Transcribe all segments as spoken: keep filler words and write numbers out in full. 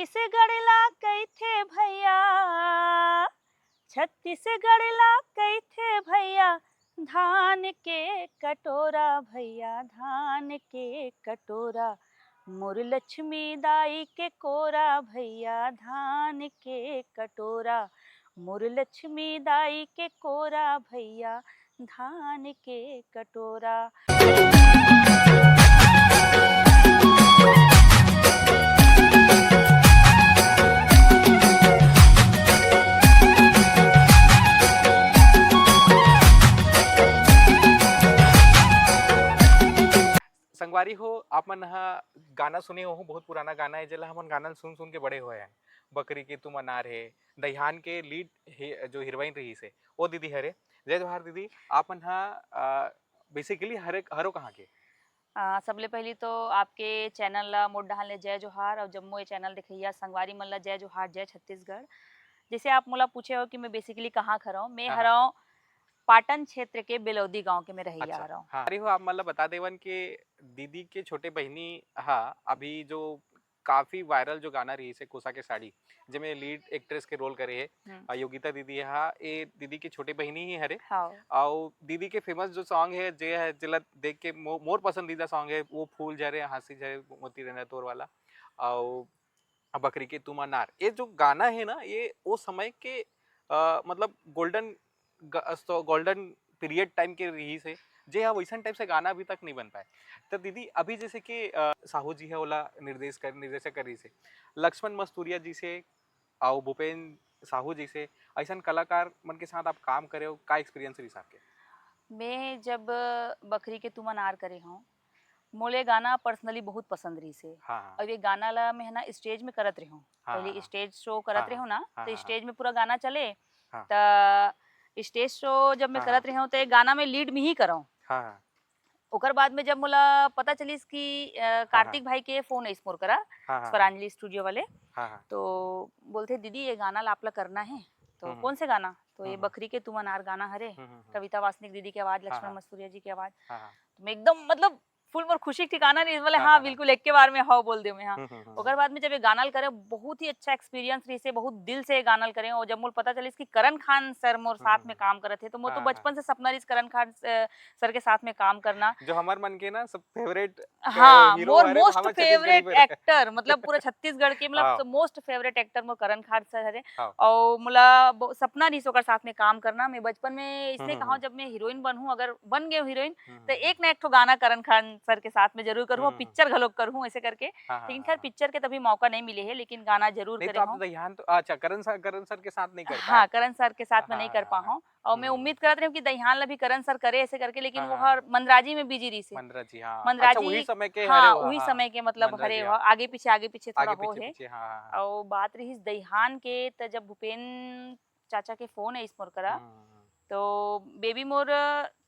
छत्तीसगढ़ ला कहिथे भैया, छत्तीसगढ़ ला कहिथे भैया, धान के कटोरा भैया, धान के कटोरा, मोर लक्ष्मी दाई के कोरा भैया, धान के कटोरा, मोर लक्ष्मी दाई के कोरा भैया, धान के कटोरा। संगवारी हो, आप मन ह गाना सुने होहू, बहुत पुराना गाना है, जेला हमन गाना सुन सुन के बड़े होए हैं। बकरी के तुम अनार है, दईहान के लीड हे, जो हीरोइन रहिस हे, वो दीदी हरे। जय जोहार दीदी, आप मन ह, अ, basically हरे, हरो कहाँ के? अ, सबले पहली तो आपके चैनल ला मोर डहान ले जय जोहार, और जम्मो ये चैनल देखइया संगवारी मन ला जय जोहार, जय छत्तीसगढ़। जैसे आप मोला पूछे हो कि मैं basically कहाँ के हरौं, मैं हाँ, हाँ। हरौं पाटन क्षेत्र के बेलौदी गांव के मैं रहइया अच्छा, हरौं। हाँ। अरे हो, आप मन ला बता देवन कि दीदी के छोटे बहिनी हा अभी जो काफी वायरल जो गाना रहिस हे कोसा के साड़ी, जेमे लीड एक्ट्रेस के रोल करे हे, हम्म। अ, योगिता दीदी हा, ए दीदी के छोटे बहिनी ही हरे। हाँ। अउ दीदी के फेमस जो सॉन्ग हे, जे हे, जेला देख के मो-, मोर पसंदीदा सॉन्ग हे, वो फूल झरे, हाँसी झरे, मोती रहना तोर वाला, अउ बकरी के तुम अनार। ये जो गाना हे ना, ये ओ समय के, अ, मतलब गोल्डन ग-, अ, सो गोल्डन पीरियड टाइम के रहिस हे, जे ह वइसन टाइप से गाना अभी तक नइ बन पाए। त दीदी, अभी जैसे कि, अ, साहू जी ह ओला निर्देश कर, निर्देशक करिस हे, लक्ष्मण मस्तुरिया जी से अउ भूपेन साहू जी से, अइसन कलाकार मन के साथ आप काम करे हो, का एक्सपीरियंस रहिस आपके? मैं जब बकरी के तुम अनार करे हौं, मोला ये गाना personally बहुत पसंद रहिस हे। हाँ, हाँ। अउ ये गाना ला मैं ह ना स्टेज में करत रेहेंव। हाँ, पहली हाँ, हाँ। स्टेज शो करत हाँ, रेहेंव ना, हाँ, तो हाँ, हाँ। स्टेज में पूरा गाना चले, हाँ। त स्टेज शो जब मैं हाँ, करत हाँ। रेहेंव, त ये गाना में लीड में ही करौं। हाँ, हाँ। ओकर बाद में जब मोला पता चलिस कि, अ, हाँ, हाँ। कार्तिक भाई के फोन आइस मोर करा, हाँ, हाँ, हाँ। स्वरांजलि स्टूडियो वाले, हाँ, हाँ। तो बोलथे, "दीदी, ये गाना ला आप ला करना हे।" तो हम्म, हम्म। "कौन से गाना?" तो ये हम्म, हम्म। बकरी के तुम अनार गाना हरे, हम्म, हम्म, हम्म। कविता वासनिक दीदी के आवाज, हाँ, लक्ष्मण हाँ। मस्तुरिया जी के आवाज। हाँ, हाँ। तो मैं एकदम, मतलब, फुल मोर खुशी के ठिकाना नहीं, बोले, हाँ, "हाँ, हाँ, हाँ। बिल्कुल, एक के बार में हाँ बोल दे मैं, हाँ।" हम्म, हम्म, हम्म, ओकर हम्म। बाद में जब ये गाना ल करे, बहुत ही अच्छा एक्सपीरियंस रहिस हे, बहुत दिल से ये गाना ल करे। और जब मोर पता चलिस कि करण खान सर मोर हम्म, साथ हम्म, में हम्म। काम करत हे, तो मोर तो हाँ, हाँ, बचपन हाँ। से सपना रहिस करण खान, अ, सर के साथ में काम करना। जो हमर मन के ना सब फेवरेट, अ, हाँ, हीरो मोर हरे, most हमर छत्तीसगढ़ी favourite में। Actor, मतलब, पूरा छत्तीसगढ़ के, मतलब, हाँ। Most favourite actor मोर करण खान सर हरे। हाँ। और मोला ब-, सपना रहिस ओकर साथ में काम करना। मैं बचपन में हम्म, इसने हम्म, कहा हूँ, हम्म। जब मैं हीरोइन बनहूँ, अगर बन गए हीरोइन, हम्म, तो हम्म, एक हम्म। ना एक ठो गाना करण खान सर के साथ में जरूर करूँ, हम्म, हम्म। Picture घलोक करूँ, ऐसे करके। हाँ, हाँ, लेकिन हाँ, खैर, हाँ। Picture के तभी मौका नहीं मिले है, लेकिन गाना जरूर नहीं, करे तो आप हूँ। दईहान तो, अच्छा, करण सर, करण सर के साथ नहीं कर पाए? हाँ, करण सर के साथ हाँ, में नहीं हाँ, कर हाँ, पा हाँ। हूँ। और मैं हम्म, उम्मीद हम्म। करत रही हूँ कि दईहान ला भी करण सर करे, ऐसे करके, लेकिन हाँ, वो हाँ, हर हाँ। मंदराजी में बिजी रहिस हे। मंदराजी, हाँ। अच्छा, मंदराजी, वही समय के हाँ, हरे हो, वही हाँ। समय के, मतलब, मंदराजी, हरे हो, हाँ। आगे पीछे, आगे पीछे थोड़ा आगे वो पीछे, है। पीछे, हाँ, हाँ, हाँ। और बात रहिस दईहान के, त जब भूपेन चाचा के फोन आइस मोर करा, हम्म, हम्म, हम्म। तो बेबी मोर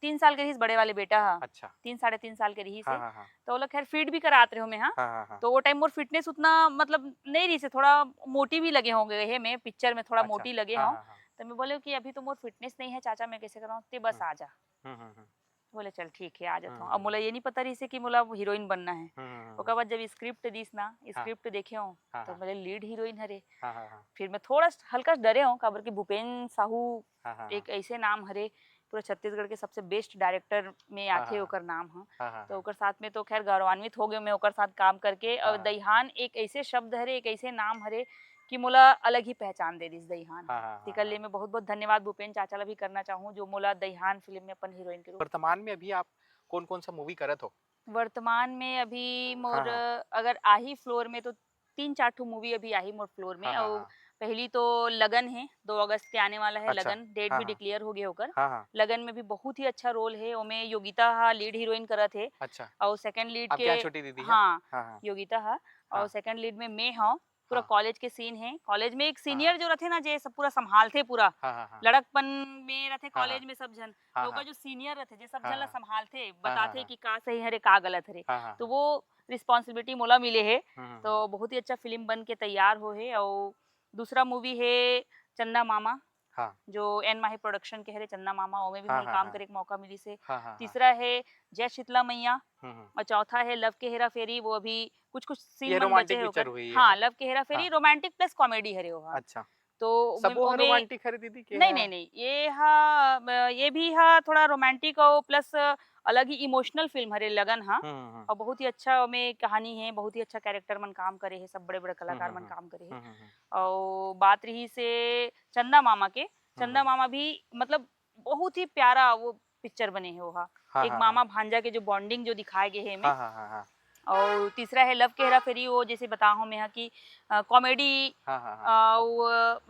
तीन साल के रहिस, बड़े वाले बेटा हा। अच्छा। तीन, साढ़े तीन साल के रहिस हाँ, हे। हाँ, हाँ। तो ओला खैर फीड भी करात रहे हो मैं, हाँ। हाँ, हाँ, हाँ। तो वो टाइम मोर फिटनेस उतना, मतलब, नहीं रहिस हे, थोड़ा मोटी भी लगे होंगे हे मैं, picture में थोड़ा अच्छा। मोटी लगे हाँ, हूँ। हाँ, हाँ। तो मैं बोले कि अभी तो मोर फिटनेस नहीं है चाचा, मैं कैसे कराऊँ, ते बस हम्म। आ जा। हम्म, हम्म, हम्म। बोले, "चल ठीक है, आ जाता हूँ।" हम्म, अब मोला हम्म। ये नहीं पता रहिस हे कि मोला हीरोइन बनना है। हम्म, हम्म, ओकर हम्म। बाद जब स्क्रिप्ट दिस ना, हाँ। स्क्रिप्ट देखे हूँ, हाँ, तो हाँ। बोले, "लीड हीरोइन हरे।" हाँ, हाँ, हाँ। फिर मैं थोड़ा स-, हल्का सा डरे हूँ, काबर कि भूपेन साहू हाँ, हाँ, एक हाँ। ऐसे नाम हरे, पूरा छत्तीसगढ़ के सबसे बेस्ट डायरेक्टर में हाँ, आथे हाँ, ओकर हाँ। नाम ह। हाँ, हाँ, तो हाँ। ओकर साथ में तो खैर गौरवान्वित हो गए मैं ओकर साथ काम करके। और हाँ, हाँ। दईहान एक ऐसे शब्द हरे, एक ऐसे नाम हरे कि मोला अलग ही पहचान दे दिस दईहान। हाँ, हाँ, हाँ, तेकर ले हाँ। मैं बहुत-बहुत धन्यवाद भूपेन चाचा ला भी करना चाहूँ, जो मोला दईहान फिल्म में अपन हीरोइन के रूप वर्तमान में अभी आप कौन-कौन सा मूवी करत हो? वर्तमान में अभी मोर, हाँ, हाँ। अगर आही फ्लोर में तो तीन चार ठो मूवी अभी आही मोर फ्लोर में। हाँ, हाँ, और हाँ। पहली तो लगन है, दो अगस्त के आने वाला है अच्छा। लगन, डेट हाँ, भी हाँ। डिक्लेयर हो गए ओकर। हाँ, हाँ। लगन में भी बहुत ही अच्छा रोल है, ओमे योगिता हा लीड हीरोइन करत है। अच्छा। और सेकंड लीड आपके के यहाँ छोटी दीदी है? हाँ, हाँ, हाँ। योगिता हा। और हाँ। सेकंड लीड में मैं हूँ। पूरा हाँ। कॉलेज के सीन है। कॉलेज में एक हाँ, सीनियर हाँ। जो रहते ना, जे सब पूरा संभालते पूरा। हाँ, हाँ, हाँ। लड़कपन में रहते हाँ, हाँ। कॉलेज में सब झन। हाँ, तो ओकर हाँ। जो सीनियर रहते, जे सब हाँ, झन ला हाँ। संभालते, हाँ, हाँ, बताते हाँ। कि का सही हरे, का गलत हरे। हाँ, हाँ, तो हाँ। वो रिस्पॉन्सिबिलिटी मोला मिले हे। हम्म, हम्म, तो हम्म। बहुत ही अच्छा फिल्म बन के तैयार हो हे। और दूसरा मूवी है चंदा मामा। हाँ। जो एन माही प्रोडक्शन के हरे चंदा मामा, ओमे भी हाँ, मोला हाँ, काम हाँ। करे के मौका मिलिस हे। हाँ, हाँ, हाँ। तीसरा हे जय शीतला मैया हम्म, हम्म। और चौथा हे लव के हेरा फेरी। वो अभी कुछ कुछ सीन ये मन रोमांटिक बचे हे पिक्चर ओकर। हुई है हाँ, हाँ। लव के हेरा फेरी हाँ। रोमांटिक प्लस कॉमेडी हरे ओहा। अच्छा। तो ओमे- सबो हर ओमे- रोमांटिक हरे दीदी के नहीं है? नहीं नहीं, ये हा अ, ये भी हा थोड़ा रोमांटिक और प्लस अलग ही इमोशनल फिल्म हरे लगन हा। हम्म, हम्म, हम्म। और बहुत ही अच्छा ओमे कहानी है, बहुत ही अच्छा कैरेक्टर मन काम करे है, सब बड़े बड़े कलाकार हम्म, मन हम्म, काम करे है। हम्म, हम्म, हम्म। और बात रही से चंदा मामा के, चंदा हम्म। मामा भी मतलब बहुत ही प्यारा वो पिक्चर बने है ओहा। हाँ, एक हाँ, मामा हाँ। भांजा के जो बॉन्डिंग जो दिखाए गए है एमे। हाँ, हाँ, हाँ, हाँ। और तीसरा है लव के हेरा फेरी, वो जैसे बता हूँ मैं हा कि कॉमेडी हाँ, हाँ, हाँ। और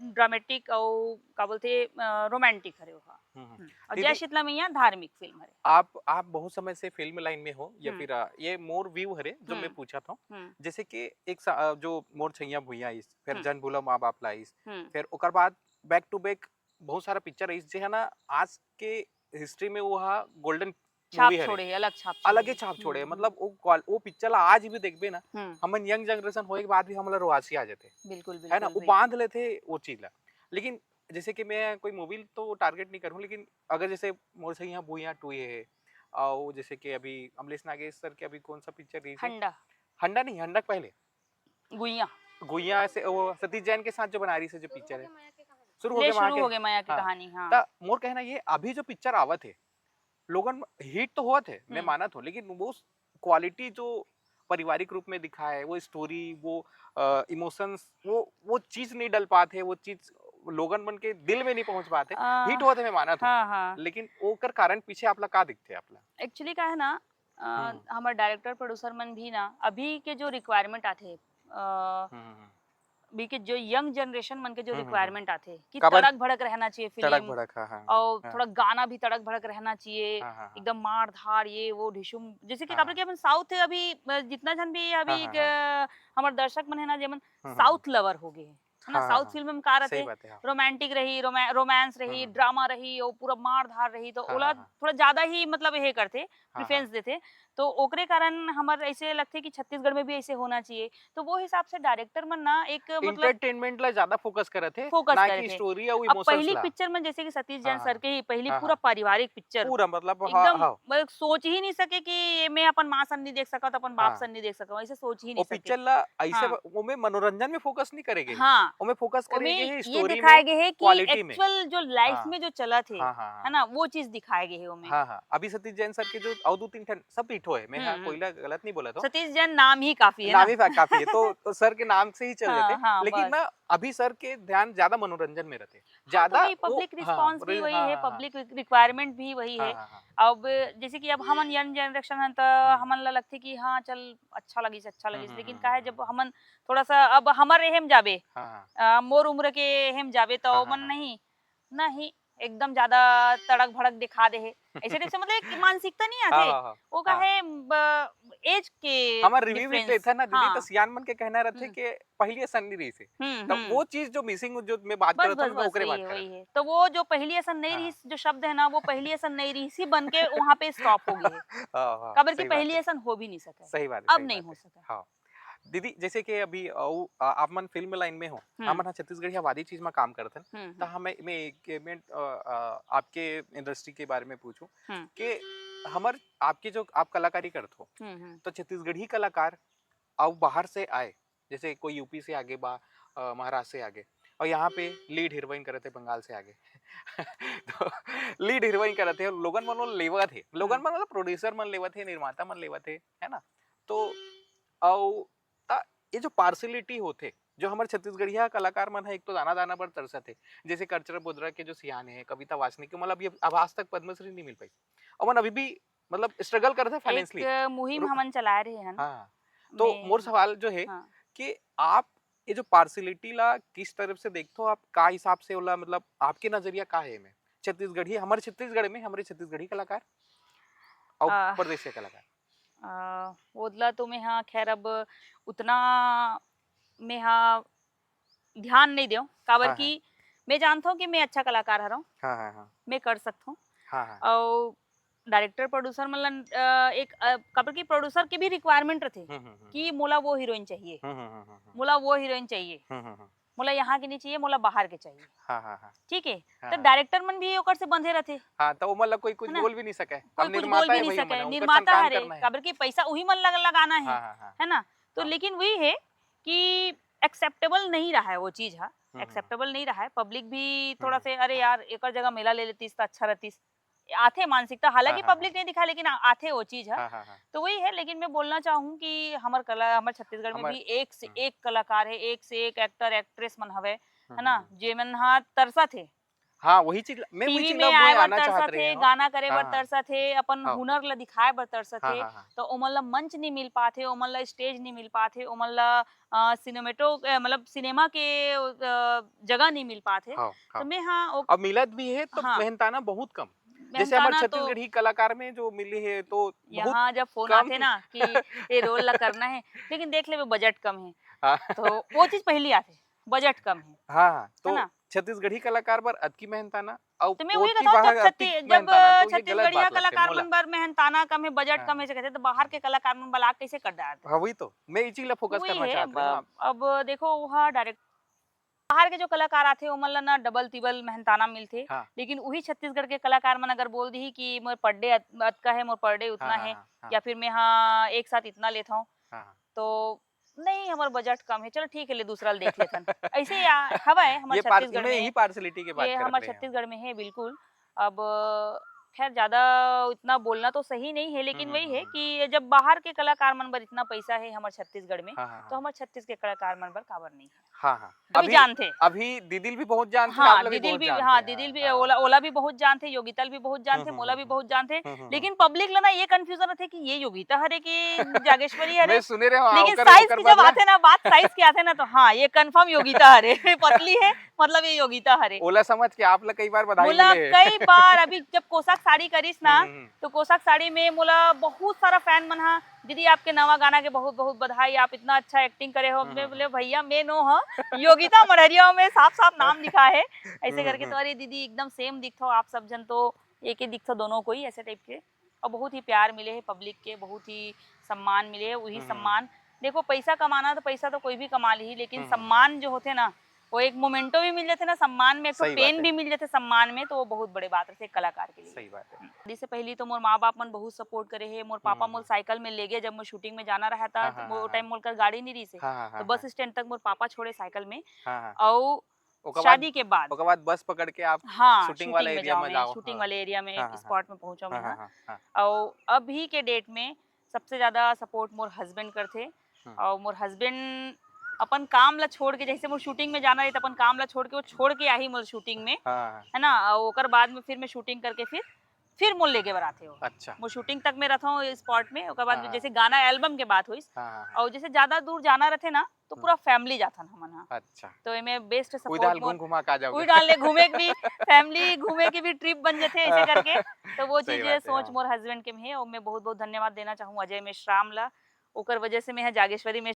ड्रामेटिक और का बोलते रोमांटिक हरे ओहा। हम्म, हम्म। हम्म। और दीदी- जय शीतला मैया धार्मिक फिल्म हरे। आप आप बहुत समय से फिल्म लाइन में हो या हम्म। फिर अ, ये मोर व्यू हरे जो मैं हम्म। पूछा था, हम्म। जैसे कि एक सा- अ, जो मोर छैया भुइया आइस, फिर हम्म। जन भूला माँ बाप लाइस, हम्म। फिर ओकर बाद बैक टू बैक बहुत सारा पिक्चर आइस जे है ना आज के हिस्ट्री में वो हा गोल्डन छाप मूवी हरे। छोड़े है, अलग छाप अलग ही है। छाप छोड़े, हम्म, मतलब वो क्वाल- वो पिक्चर ला आज भी देखबे ना, हम्म। हमन यंग जनरेशन होए के बाद भी हमला रोआसी आ जाते, बिल्कुल है ना, बिल्कुल वो बिल्कुल। बांध लेते वो चीज ला। लेकिन जैसे कि मैं कोई मूवी तो टारगेट नहीं करूँ, लेकिन अगर जैसे मोर सैया भुइया टू ये है, और जैसे कि अभी अमलेश नागेश सर के अभी कौन सा पिक्चर रिलीज है? हंडा। हंडा नहीं, हंडा के पहले गुइया। गुइया से वो सतीश जैन के साथ जो बना रही से जो पिक्चर है, शुरू हो ले गए माया शुरू के। हो गए माया के हाँ, कहानी। हाँ। त मोर कहना ये अभी जो पिक्चर आवत है, लोगन हिट तो होत है, मैं हम्म। मानत हूँ, लेकिन वो क्वालिटी जो पारिवारिक रूप में दिखाए है, वो स्टोरी, वो इमोशंस, वो वो चीज नहीं डल पात है, वो चीज लोगन मन के दिल में नहीं पहुंच पात है। आ, हिट होत है, मैं मानत हूँ, हाँ हाँ। लेकिन ओकर कारण पीछे आपला का दिखते आपला? एक्चुअली का है ना, अ, हम्म। हमर डायरेक्टर प्रोड्यूसर मन भी ना अभी के जो रिक्वायरमेंट आथे, अ, हम्म, हम्म, हम्म। अभी के जो यंग जनरेशन मन के जो हम्म, हम्म, हम्म। रिक्वायरमेंट आथे कि काबर? तड़क भड़क रहना चाहिए तड़क फिल्म, भड़क, हाँ, हाँ, और हाँ। थोड़ा गाना भी तड़क भड़क रहना चाहिए, हाँ, हाँ, हाँ। एकदम मार धार, ये वो ढिशुम, जैसे कि हाँ, काबर हाँ। कि अपन साउथ है अभी, अ, जितना जन भी अभी हाँ, एक, हाँ, हाँ। अ, हमर दर्शक मन है ना, जेमन हम्म, हम्म, साउथ हम्म। लवर हो गए हैं, है ना, हाँ, हाँ, साउथ हाँ। फिल्म में का सही रहते, बात है, हाँ। रोमांटिक रही, रोमा-, रोमांस रही, हम्म, हम्म। ड्रामा रही और पूरा मार धार रही, तो हाँ, ओला हाँ, हाँ। थोड़ा ज्यादा ही मतलब ये करते, हाँ, प्रेफरेंस हाँ। देते। तो ओकरे कारण हमर ऐसे लगते कि छत्तीसगढ़ में भी ऐसे होना चाहिए। तो वो हिसाब से डायरेक्टर मन ना एक मतलब एंटरटेनमेंट ला ज्यादा फोकस करत है, फोकस ना करे कि थे। स्टोरी और अब इमोशंस पहली ला। पिक्चर में जैसे कि सतीश हाँ, जैन सर हाँ। के ही पहली हाँ, पूरा हाँ। पारिवारिक पिक्चर, पूरा मतलब, हाँ, एकदम हाँ। मतलब सोच ही नहीं सके कि ये मैं अपन माँ सन नहीं देख सकत, अपन बाप हाँ। सन नहीं देख सकत, ऐसे सोच ही वो नहीं सके। पिक्चर ला ऐसे हाँ। ब-, वो में मनोरंजन में फोकस नहीं करेगे। हाँ। वो में फोकस ओमे करेगे है ये स्टोरी में, दिखाए गए है कि क्वालिटी में। एक्चुअल जो लाइफ हाँ। में जो चलत है, हाँ, हाँ, हाँ। है ना, वो चीज दिखाए गए है ओमे। हाँ, हाँ। अभी सतीश जैन सर के जो और दो तीन ठन सब हिट होए, मैं हाँ, हम्म, हम्म। कोई ला गलत नहीं बोला था। सतीश जैन नाम ही काफी है नाम ना। ही फा-, काफी है, तो, तो सर के नाम से ही चल हाँ, देते। हाँ, लेकिन बस। ना अभी सर के ध्यान ज्यादा मनोरंजन में रहते, हाँ, तो ज्यादा वही वो, पब्लिक हाँ, रिस्पॉन्स भी रे-, वही हाँ, है, हाँ, हाँ। पब्लिक रिक्वायरमेंट भी वही हाँ, है। हाँ, हाँ। अब जैसे कि अब हमन यंग जनरेशन है तो हम्म। हमन ला लगथे कि हाँ चल अच्छा लगिस, अच्छा हम्म, लगिस, हम्म, लेकिन हम्म, का है हम्म, जब हमन थोड़ा सा अब हमर एहेम जाबे, हाँ, हाँ। अ, मोर उम्र के एहेम जाबे तो हाँ, ओमन हाँ। नहीं, नहीं एकदम ज्यादा तड़क भड़क दिखा दे है, ऐसे टाइप से मतलब एक मानसिकता नहीं हाँ, आथे। हाँ, हाँ। वो का हाँ। है ब-, एज के हमर रिव्यू भी डिफरेंस। लेथे ना दीदी, हाँ। तो सियान मन के कहना रहथे हम्म। कि पहली असन नहीं रही से। हम्म, तो हम्म। वो चीज जो मिसिंग जो मैं बात बस, करत हूँ बस, ना, बस, ओकरे वही बात है, करत वही हूँ। है। तो वो जो पहली असन नहीं हाँ। रही, जो शब्द है ना, वो पहली असन नहीं रही सी बन के वहाँ पे स्टॉप हो गई है। हाँ, हाँ, काबर कि सही बात पहली है। असन हो भी नहीं सके। सही बात है, अब सही नहीं बात हो है। सके। हाँ। दीदी, जैसे कि अभी, अ, उ, अ, आप मन फिल्म लाइन में हो, हम्म। हमन ह छत्तीसगढ़ी आबादी चीज में काम करत हन, हम्म, त हम्म। हमें, मैं एक मिनट, अ, अ, आपके इंडस्ट्री के बारे में पूछूं हम्म। कि हमर, आपके जो आप कलाकारी करत हो, हम्म, हम्म। तो छत्तीसगढ़ी कलाकार अउ बाहर से आए, जैसे कोई यूपी से आगे बा, अ, महाराष्ट्र से आगे, और यहाँ पे लीड हीरोइन करत है बंगाल से आगे। तो लीड हीरोइन करत है, लोगन मन लेवत है, लोगन हम्म। मन मतलब प्रोड्यूसर मन लेवत है, निर्माता मन लेवत है, है ना? तो अउ त ये जो पार्शियलिटी होथे, जो हमर छत्तीसगढ़िया कलाकार मन ह एक तो दाना-दाना बर तरसत हे, जैसे कचरा बोदरा के जो सियान हे, कविता वासनिक के, मतलब ये अब आज तक पद्मश्री नहीं मिल पाई। ओमन अभी भी मतलब स्ट्रगल करत हे फाइनेंशियली। एक मुहिम रु- हमन चलाए रहे हन। हाँ, तो मैं मोर सवाल जो हे हाँ। कि आप ये जो पार्शियलिटी ला किस तरफ से देखथो, आप का हिसाब से ओला, मतलब आपके नजरिया का हे एमे? छत्तीसगढ़ी, हमर छत्तीसगढ़ में, हमरे छत्तीसगढ़ी कलाकार अउ आ, परदेसिया कलाकार। आ, ओदला तो मैं हाँ, खैर अब उतना मैं हाँ ध्यान नहीं देव, काबर हाँ, हाँ। कि मैं जानथव कि मैं अच्छा कलाकार हरव, हाँ, हाँ, हाँ। मैं कर सकथव। हाँ, हाँ। अउ डायरेक्टर प्रोड्यूसर मन ला, अ, एक, अ, काबर कि प्रोड्यूसर के भी रिक्वायरमेंट रथे हम्म, हम्म, हम्म, कि हम्म। मोला वो हीरोइन चाहिए, हम्म, हम्म, हम्म, हम्म, हम्म। मोला वो हीरोइन चाहिए। हम्म, हम्म, हम्म। मोला यहाँ के नहीं चाहिए, मोला बाहर के चाहिए। हाँ हाँ हाँ ठीक है, हाँ, तो हाँ। डायरेक्टर मन भी ओकर से बंधे रहते। हाँ, तो ओमन ला कोई कुछ है ना? बोल भी नहीं सके। कोई अब कुछ निर्माता बोल भी है नहीं भाई, सके, ओमन, ओकर निर्माता संग काम हरे, करना है। काबर कि पैसा उही मन लग, लगाना है, हाँ हाँ हाँ है ना? तो हाँ। लेकिन वही है कि एक्सेप्टेबल नहीं रहा है वो चीज। हाँ, हम्म, एक्सेप्टेबल नहीं रहा है। पब्लिक भी थोड़ा हम्म। से, अरे यार, एकर जगह मेला ले लेतीस तो अच्छा रहतीस, आथे मानसिकता। हालांकि हाँ, हाँ, पब्लिक नहीं दिखा, लेकिन आ- आथे वो चीज। हाँ, हाँ हाँ हाँ तो वही है। लेकिन मैं बोलना चाहूँ कि हमर कला, हमर छत्तीसगढ़ में हमर- भी एक से हम्म। एक कलाकार है, एक से एक एक्टर एक्ट्रेस मन हवे, हम्म, है ना, हम्म। जेमन हा तरसत हे, हाँ, वही चीज ल- मैं वही टीवी चीज में ला आए मैं बर आना चाहत तरसत रहे हे, हूँ। गाना करे हाँ, बर हाँ। तरसत हे, अपन हाँ। हुनर ला दिखाए बर तरसत हाँ हे, हाँ हाँ तो ओमन ला मंच नहीं मिल पाथे, ओमन ला स्टेज नहीं मिल पाथे, ओमन ला सिनेमेटो मतलब सिनेमा के अ, जगह नहीं मिल पाथे। हाँ तो हाँ मैं हाँ ओ- अब मिलत भी है तो हाँ। मेहनताना बहुत कम। जैसे हमारे मेहनताना तो छत्तीसगढ़ी कलाकार में जो मिले है तो बहुत यहाँ जब फोन कम। आथे ना कि ये रोल ला करना है, लेकिन देख लेबे बजट कम है, हाँ। तो वो चीज पहली आथे, बजट कम है। हाँ हाँ, तो ना? छत्तीसगढ़ी कलाकार बर अतकी मेहनताना, अउ तो मैं ओती वही बताऊँ, जब बाहर छत्ती अतिक जब मेहनताना, अ, तो ये गलत छत्तीसगढ़िया बात लगथे कलाकार मोला। मन बर मेहनताना कम है, बजट हाँ। कम है, से कहते तो बाहर के कलाकार मन बला कैसे कर डारथे? हाँ, वही तो मैं इसी ला फोकस वही करना है। चाहत रहे ना। अब अब देखो, वहाँ डायरेक्ट बाहर के जो कलाकार आथे, ओमन ला ना डबल तिबल मेहनताना मिलथे, हाँ। लेकिन वही छत्तीसगढ़ के कलाकार मन अगर बोल दी कि मोर पर डे अत- अतका है, मोर पर डे उतना हाँ, हाँ, है, हाँ, हाँ, या फिर मैं हाँ एक साथ इतना लेता हूँ, हाँ, हाँ। तो नहीं, हमर बजट कम है, चलो ठीक है, ले दूसरा ल देख लेथन। ऐसे या हवय हमर ये पार, छत्तीसगढ़ मैं में, यही पार्शलिटी के बात ये करत हमर रहे हैं। छत्तीसगढ़ में है बिल्कुल। अब खैर, ज्यादा इतना बोलना तो सही नहीं है, लेकिन हम्म, वही हम्म, है हम्म। कि जब बाहर के कलाकार मन बर इतना पैसा है हमर छत्तीसगढ़ में, हाँ, हाँ, तो हाँ। हमर छत्तीस के कलाकार मन बर काबर नहीं है? हाँ, हाँ। अभी अभी, जानथे। अभी दिदिल भी बहुत जानथे, हाँ, आप लोग भी दिदिल बहुत भी, जानथे हाँ, हैं। दिदिल भी, हाँ, ओला, हाँ। ओला भी बहुत जानथे, योगिता ल भी बहुत जानथे, हम्म, मोला हम्म, भी हम्म। बहुत जानथे, हम्म, हम्म, लेकिन पब्लिक ला ना ये कंफ्यूजन रथे कि ये योगिता हरे कि जागेश्वरी हरे। मैं सुने रहे हूँ, लेकिन ओकर, साइज ओकर की जब बदला आथे ना, बात साइज की आथे ना, तो हाँ, ये कंफर्म योगिता हरे। पतली है, मतलब ये योगिता हरे। ओला समझ के आप ला कई बार बधाई मोला मिले है। कई बार, अभी जब कोसाक साड़ी करिस ना, हम्म, हम्म, हम्म। तो कोसाक साड़ी में मोला बहुत सारा फैन मन हा, "दीदी, आपके नवा गाना के बहुत बहुत बधाई, आप इतना अच्छा एक्टिंग करे हो।" हम्म, मैं हम्म, बोले, "भैया, मैं नो हो, योगिता मड़हरिया में साफ साफ नाम लिखा है।" ऐसे हम्म, करके। हम्म। तो अरे दीदी, एकदम सेम दिखथो आप सब जन, तो एक ही दिखथो दोनों कोई, ऐसे टाइप के। और बहुत ही प्यार मिले है पब्लिक के, बहुत ही सम्मान मिले है, वही हम्म, हम्म। सम्मान। देखो, पैसा कमाना तो पैसा तो कोई भी कमा ली, लेकिन हम्म, हम्म। सम्मान जो होते ना, वो एक मोमेंटो भी मिल जाते ना सम्मान में, एक ठो सही बात पेन है। भी मिल जाते सम्मान में, तो वो बहुत बड़े बात रहते कलाकार के लिए। सही बात है। शादी से पहली तो मोर माँ बाप मन बहुत सपोर्ट करे है। मोर पापा हम्म, मोर हम्म। साइकिल में ले गए जब मोर शूटिंग में जाना रहा था, हाँ, तो हाँ, वो हाँ, टाइम मोर कर गाड़ी नहीं रही से, हाँ, हाँ, तो हाँ, बस हाँ। हाँ, हाँ। और ओकर बाद, शादी के बाद ओकर बाद बस पकड़ के आप हाँ, शूटिंग वाला शूटिंग में एरिया जाओ, में मैं जाओ, शूटिंग हाँ। वाले एरिया में, हाँ, हाँ, हाँ। स्पॉट में पहुंचा मैं हाँ, हाँ, हाँ। हाँ, हाँ। और अभी के डेट में सबसे ज्यादा सपोर्ट मोर हस्बैंड करथे। हम्म। और मोर हस्बैंड अपन काम ला छोड़ के, जैसे मोर शूटिंग में जाना रही, तो अपन काम ला छोड़ के, वो छोड़ के आही मोर शूटिंग में, हाँ, हाँ। है ना। और ओकर बाद में फिर मैं शूटिंग करके फिर फिर मोर लेके बर आथे हो। अच्छा। मोर शूटिंग तक में रहता हूँ स्पॉट में, ओकर बाद हाँ, हाँ। जैसे गाना एल्बम के बात होइस, हाँ, हाँ, हाँ। और जैसे ज्यादा दूर जाना रहते ना, तो हम्म। पूरा फैमिली जाथन हमन हा। अच्छा। तो एमे बेस्ट उही डाल सपोर्ट घूम मोर घुमा के आ जाओगे। उही डाल ले घूमे के भी, फैमिली घूमे के भी ट्रिप बन जाथे ऐसे करके। तो वो सही चीज बात है, सोच हाँ। मोर हस्बैंड के में है, और मैं बहुत बहुत धन्यवाद देना चाहूँ अजय मेश्राम ला। ओकर वजह से मैं यहाँ जागेश्वरी में